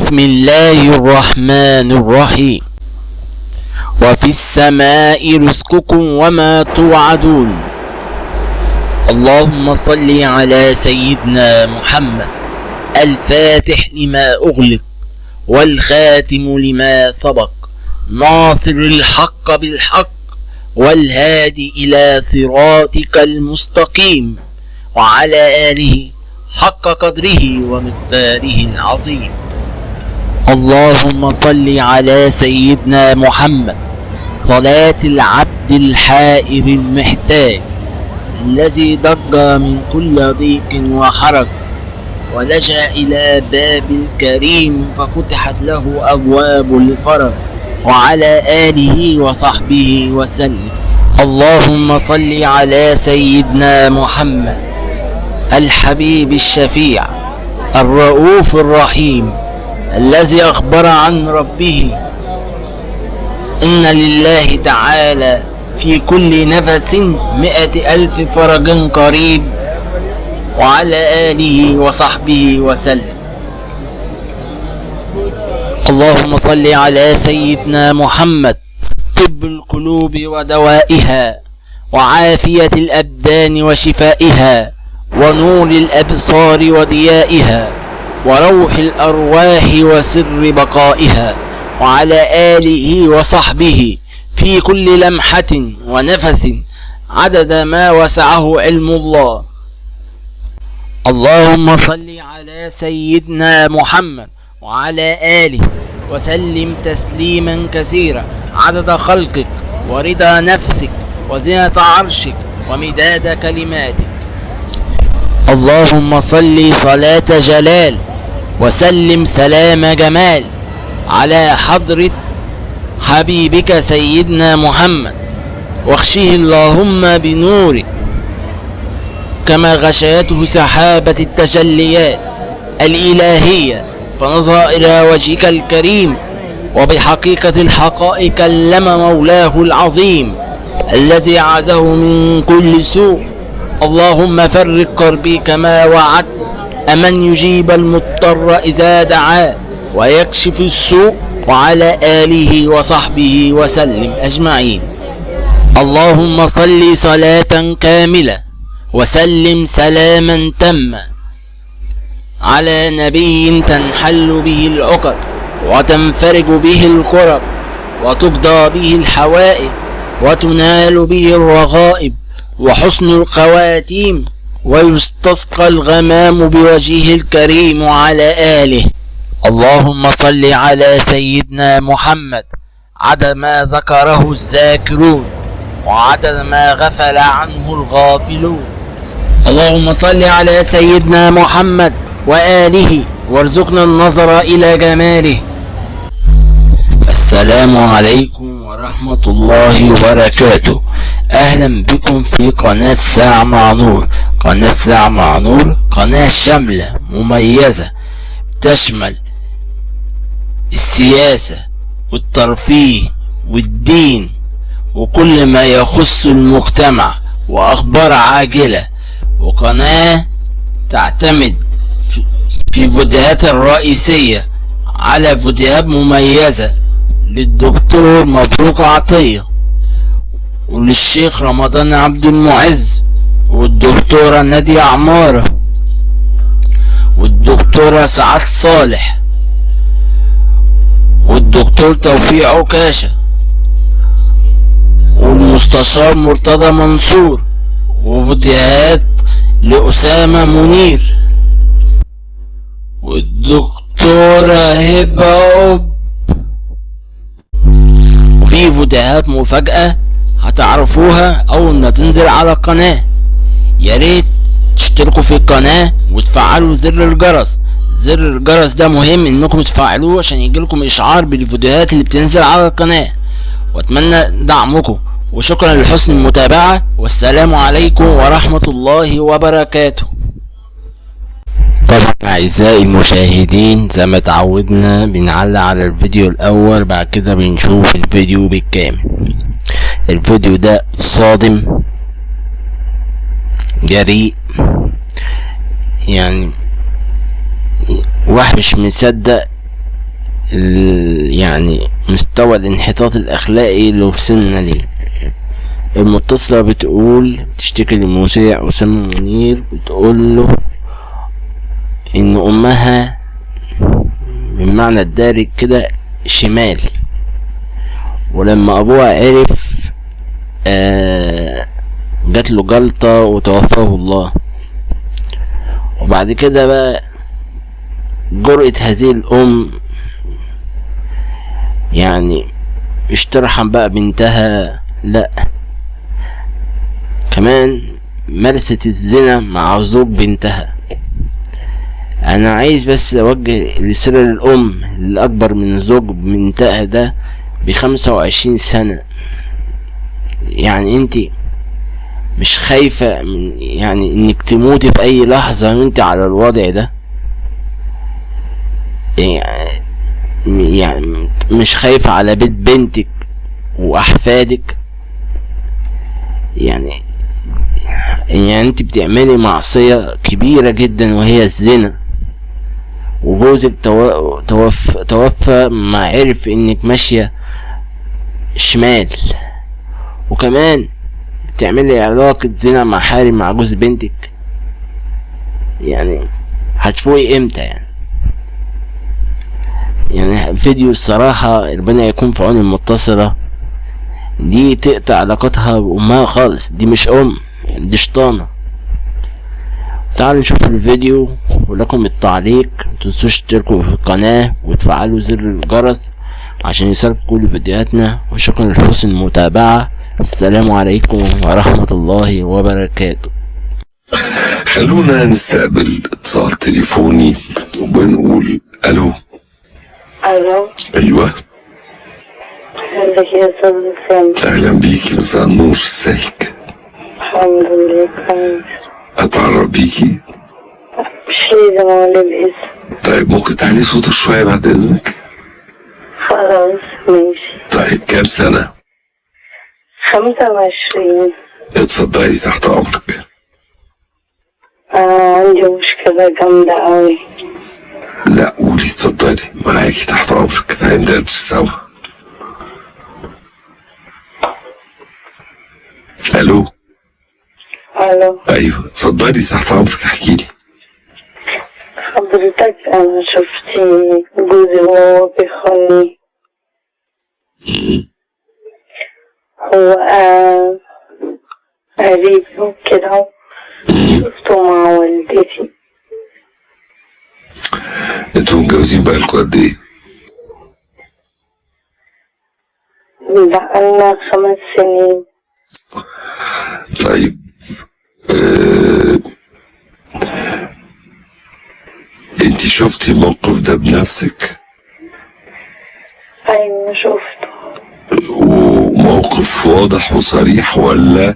بسم الله الرحمن الرحيم. وفي السماء رزقكم وما توعدون. اللهم صل على سيدنا محمد الفاتح لما أغلق والخاتم لما سبق، ناصر الحق بالحق والهادي إلى صراطك المستقيم، وعلى آله حق قدره ومقداره العظيم. اللهم صل على سيدنا محمد صلاة العبد الحائر المحتاج الذي ضج من كل ضيق وحرج، ولجأ إلى باب الكريم ففتحت له أبواب الفرج، وعلى آله وصحبه وسلم. اللهم صل على سيدنا محمد الحبيب الشفيع الرؤوف الرحيم الذي أخبر عن ربه إن لله تعالى في كل نفس 100,000 فرج قريب، وعلى آله وصحبه وسلم. اللهم صل على سيدنا محمد طب القلوب ودوائها، وعافية الأبدان وشفائها، ونور الأبصار وضيائها، وروح الأرواح وسر بقائها، وعلى آله وصحبه في كل لمحة ونفس عدد ما وسعه علم الله. اللهم صل على سيدنا محمد وعلى آله وسلم تسليما كثيرا عدد خلقك ورضا نفسك وزنة عرشك ومداد كلماتك. اللهم صل صلاة جلال وسلم سلام جمال على حضرة حبيبك سيدنا محمد، واغشه اللهم بنورك كما غشيته سحابة التجليات الإلهية، فنظر إلى وجهك الكريم وبحقيقة الحقائق كلم مولاه العظيم الذي عزه من كل سوء. اللهم فرج كربي كما وعدت، أمن يجيب المضطر إذا دعاه ويكشف السوء، وعلى آله وصحبه وسلم أجمعين. اللهم صل صلاة كاملة وسلم سلاما تاما على نبي تنحل به العقد وتنفرج به الكرب وتقضى به الحوائج وتنال به الرغائب وحسن الخواتيم، ويستسقى الغمام بوجهه الكريم وعلى آله. اللهم صل على سيدنا محمد عدد ما ذكره الذاكرون وعدد ما غفل عنه الغافلون. اللهم صل على سيدنا محمد وآله وارزقنا النظر إلى جماله. السلام عليكم ورحمة الله وبركاته. أهلا بكم في قناة ساعة مع نور. قناة ساعة مع نور قناة شاملة مميزة تشمل السياسة والترفيه والدين وكل ما يخص المجتمع وأخبار عاجلة، وقناة تعتمد في فيديوهات الرئيسية على فيديوهات مميزة للدكتور مبروك عطية وللشيخ رمضان عبد المعز والدكتورة نادية عمارة والدكتورة سعاد صالح والدكتور توفيق عكاشة والمستشار مرتضى منصور، وفيديوهات لأسامة منير والدكتورة هبة أب. وفي فيديوهات مفاجأة هتعرفوها أول ما تنزل على القناة. ياريت تشتركوا في القناة وتفعلوا زر الجرس. زر الجرس ده مهم انكم تفعلوه عشان يجيلكم اشعار بالفيديوهات اللي بتنزل على القناة، واتمنى دعمكم، وشكرا لحسن المتابعة، والسلام عليكم ورحمة الله وبركاته. طبعا اعزائي المشاهدين، زي ما تعودنا بنعلق على الفيديو الاول، بعد كده بنشوف الفيديو بالكامل. الفيديو ده صادم جريء، يعني واحد مش مصدق يعني مستوى الانحطاط الأخلاقي اللي وصلنا ليه. المتصلة بتقول، بتشتكي للمذيع أسامة منير، بتقول له إن أمها بمعنى الدارج كده شمال، ولما أبوها عرف جات له جلطة وتوفاه الله. وبعد كده بقى جرأة هذه الأم يعني مش ترحم بقى بنتها، لا كمان مارست الزنا مع زوج بنتها. انا عايز بس اوجه رسالة للام الاكبر من زوج بنتها ده ب25 سنة، يعني انت مش خايفة من يعني انك تموتي في اي لحظة وانت على الوضع ده؟ يعني مش خايفة على بيت بنتك واحفادك؟ يعني انت بتعملي معصية كبيرة جدا وهي الزنا، وجوزك توفى ما عرف انك ماشية شمال، وكمان بتعملي علاقة زنا مع حارم مع جوز بنتك. يعني هتفوقي امتى؟ يعني فيديو الصراحة ربنا يكون في عون المتصلة دي، تقطع علاقتها بأمها خالص، دي مش أم، دي شطانة. تعالوا نشوف الفيديو ولكم التعليق. متنسوش تشتركوا في القناة وتفعلوا زر الجرس عشان يصلكم كل فيديوهاتنا، وشكرا لحسن المتابعة. السلام عليكم ورحمة الله وبركاته. خلونا نستقبل اتصال تليفوني وبنقول الو. الو. ايوه، ازيك يا استاذ اسامه؟ اهلا بيكي، مساء النور، ازيك؟ الحمد لله كويس. اتعرف بيكي؟ مش لازم اقول الاسم. طيب ممكن تعلي صوتك شويه بعد اذنك؟ خلاص ماشي. طيب كام سنه؟ 25. اتفضلي تحت امرك. انا عندي مشكله جامده قوي. لا قولي، اتفضلي معاكي تحت امرك، تعالي ندردش سوا. الو. الو. ايوه اتفضلي تحت امرك، احكي لي. حضرتك انا شفت جوزي وهو بيخوني. هو قريبي وكده، شفته مع والدتي. انتوا متجوزين بقالكوا قد ايه؟ بقالنا 5 سنين. طيب انت شفتي الموقف ده بنفسك؟ ايوه شفته. وموقف واضح وصريح ولا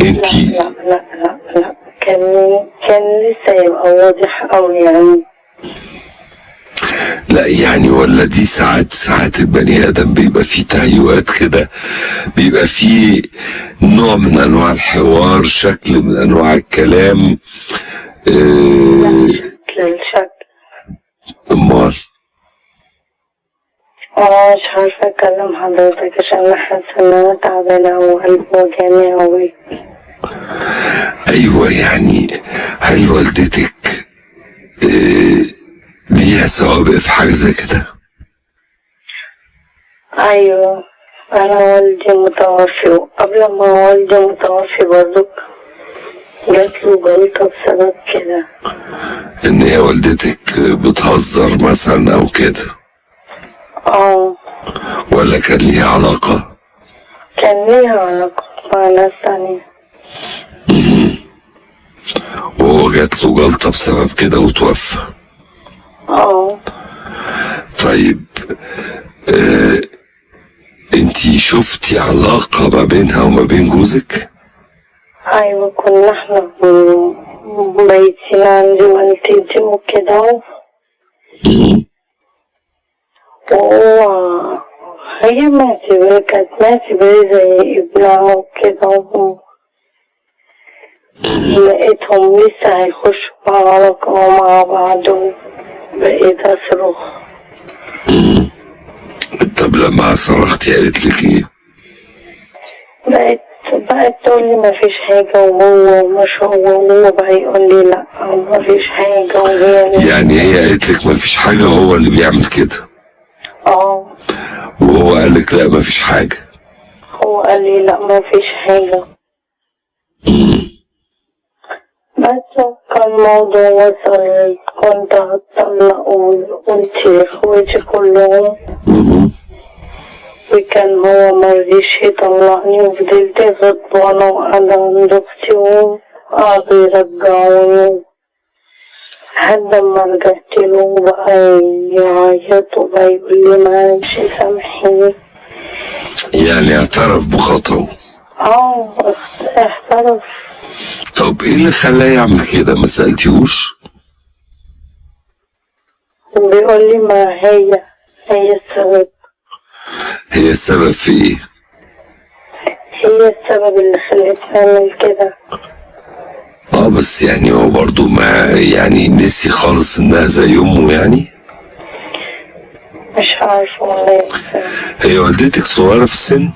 انت؟ لا لا لا لا، كان لسه يبقى واضح قوي يعني. لا يعني ولا دي ساعات البني ادم بيبقى فيه تهيؤات كده، بيبقى فيه نوع من انواع الحوار، شكل من انواع الكلام. الشكل. امال؟ انا مش عارفه اكلم حضرتك عشان انا حاسه ان انا تعبانه وقلبي وجعني قوي. ايوه يعني هل والدتك ليها سوابق في حاجة زي كده؟ ايوه انا والدي متوفي، وقبل ما والدي متوفي برضو جاتله جلطة بسبب كده. ان هي والدتك بتهزر مثلا او كده؟ اه. ولا كان ليها علاقة؟ كان ليها علاقة مع ناس تانية. وهو جاتله جلطة بسبب كده وتوفى. اه. طيب انتي شفتي علاقة ما بينها وما بين جوزك؟ ايوه كنا احنا بايتين عند والدتي وكده، وهو هي معتبرة، كانت معتبرة زي ابنها وكده، لقيتهم لسه هيخشوا مع علاقة مع بعض وبقيت اصرخ. طب لما صرختي قالت لك ايه؟ بقت تقول لي مفيش حاجة، وهو مش هو، وهو بقى يقول لي لا ومفيش حاجة، وهي يعني هي قالت لك مفيش حاجة وهو اللي بيعمل كده؟ اه. وهو قال لك لا مفيش حاجة؟ هو قال لي لا مفيش حاجة. بس كان الموضوع وصل كنت هتطلق، وقلت لاخواتي كلهم، وكان هو مرضيش يطلقني، وفضلت غضبانة وقاعدة عند أختي وقعدوا يرجعوني لحد ما رجعت له، وبقى يعيط وبقى يقول لي معلش سامحيني. يعني اعترف بخطأه؟ اه اعترف. طب ايه اللي خلاه يعمل كده؟ ما سألتيهوش؟ بيقول لي ما هي السبب. هي السبب في ايه؟ هي السبب اللي خلتني اعمل كده. اه بس يعني هو برضو ما يعني نسي خالص انها زي امه يعني؟ مش عارفة والله. هي والدتك صغيرة في السن؟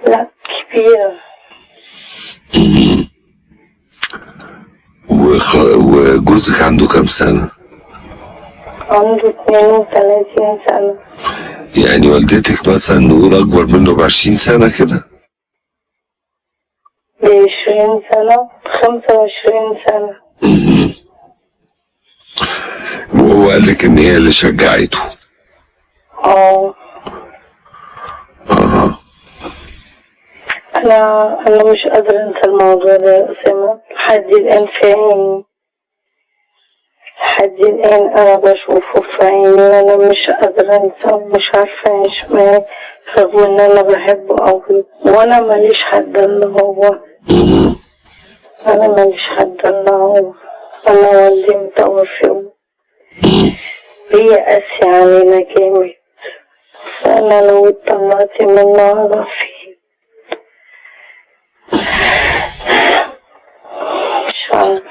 لا كبيرة. وجوزك عنده كام سنة؟ عنده 32 سنة. يعني والدتك مثلا نقول أكبر منه ب20 سنة كده؟ ب20 سنة، 25 سنة. وهو قال لك إن هي اللي شجعته؟ اه. اه. أنا مش قادرة أنسى الموضوع ده يا أسامة، لحد الآن في عيني، لحد الآن أنا بشوفه في عيني، أنا مش قادرة أنسى ومش عارفة أعيش معاه رغم إن أنا بحبه أوي، وأنا ماليش حد إلا هو. أنا ماليش حد إلا هو، أنا والدي متوفي، هي قاسية علينا جامد، فأنا لو اتطلقت منه هروح فين؟ مش عارفة.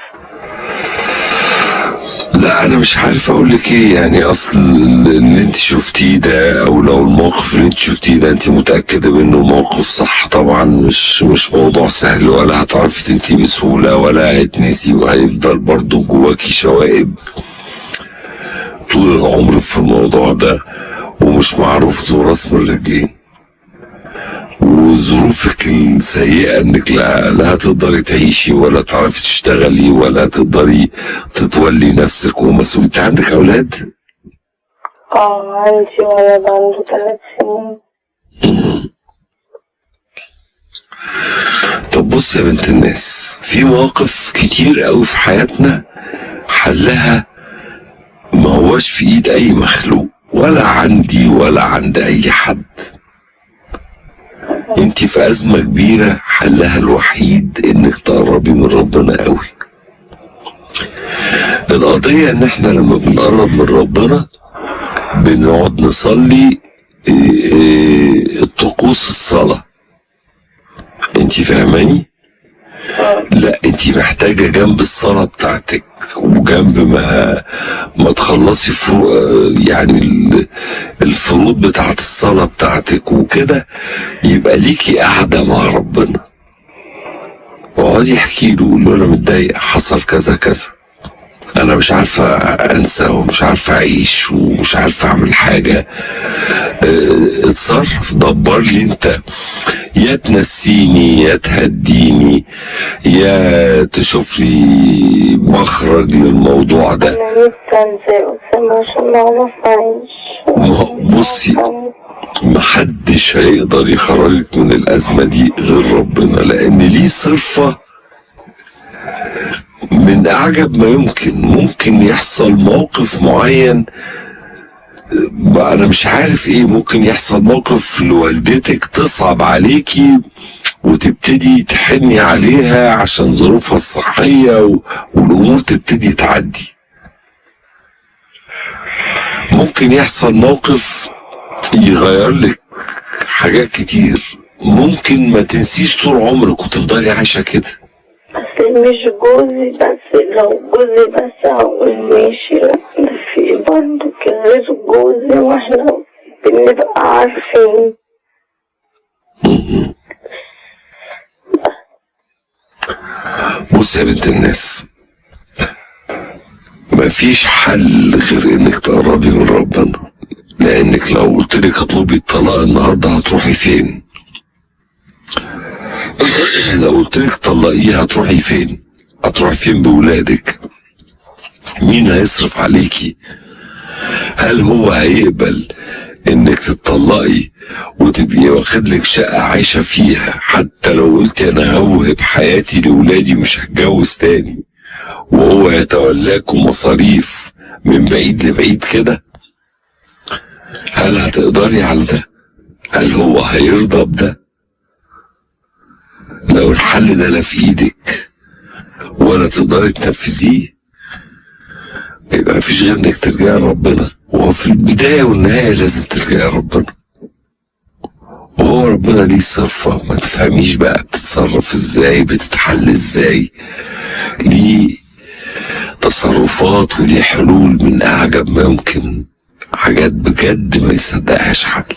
لا انا مش عارف اقول لك ايه، يعني اصل اللي انت شفتيه ده، او لو الموقف اللي انت شفتيه ده انت متاكدة منه موقف صح، طبعا مش موضوع سهل، ولا هتعرفي تنسيه بسهولة ولا هيتنسي، وهيفضل برضو جواكي شوائب طول العمر في الموضوع ده، ومش معروف له راس من رجلين، وظروفك السيئة انك لا هتقدري تعيشي ولا تعرفي تشتغلي ولا تقدري تتولي نفسك ومسؤولية. انت عندك اولاد؟ اه عندي ولد عنده 3 سنين. طب بص يا بنت الناس، في مواقف كتير قوي في حياتنا حلها ما هواش في ايد اي مخلوق، ولا عندي ولا عند اي حد. انت في ازمة كبيرة حلها الوحيد انك تقربي من ربنا قوي. القضية ان احنا لما بنقرب من ربنا بنقعد نصلي طقوس الصلاة، انت فاهماني؟ لا انت محتاجة جنب الصلاة بتاعتك وجنب ما تخلصي يعني الفروض بتاعت الصلاة بتاعتك وكده، يبقى ليكي قاعدة مع ربنا، اقعدي احكي له، قولي له انا متضايقة، حصل كذا كذا، انا مش عارفة انسى ومش عارفة اعيش ومش عارفة اعمل حاجة، اتصرف، دبر لي انت، يا تنسيني يا تهديني يا تشوف لي مخرج للموضوع ده. أنا نفسي أنسى يا أسامة عشان أعرف أعيش. بصي، محدش هيقدر يخرجك من الأزمة دي غير ربنا، لأن ليه صرفة من أعجب ما يمكن. ممكن يحصل موقف معين، أنا مش عارف إيه، ممكن يحصل موقف لوالدتك تصعب عليكي وتبتدي تحني عليها عشان ظروفها الصحية والأمور تبتدي تعدي. ممكن يحصل موقف يغير لك حاجات كتير، ممكن ما تنسيش طول عمرك وتفضلي عايشة كده. بس مش جوزي بس، لو جوزي بس هقول ماشي، لا ده في برضه غير جوزي، واحنا بنبقى عارفين. بص يا بنت الناس، مفيش حل غير انك تقربي من ربنا، لانك لو قلت لك اطلبي الطلاق النهارده هتروحي فين؟ لو قلت لك طلقيه هتروحي فين؟ هتروحي فين بولادك؟ مين هيصرف عليكي؟ هل هو هيقبل انك تتطلقي وتبقي واخد لك شقة عايشة فيها، حتى لو قلتي انا هوهب حياتي لولادي مش هتجوز تاني، وهو يتولاكوا مصاريف من بعيد لبعيد كده؟ هل هتقدري على ده؟ هل هو هيرضى بده؟ لو الحل ده لا في ايدك ولا تقدري تنفذيه، يبقى مفيش غير انك ترجعي لربنا. وفي البداية والنهاية لازم ترجعي لربنا، وهو ربنا ليه صرفة ما تفهميش بقى بتتصرف ازاي، بتتحل ازاي، ليه تصرفات وليه حلول من اعجب ما يمكن، حاجات بجد ما يصدقهاش حد.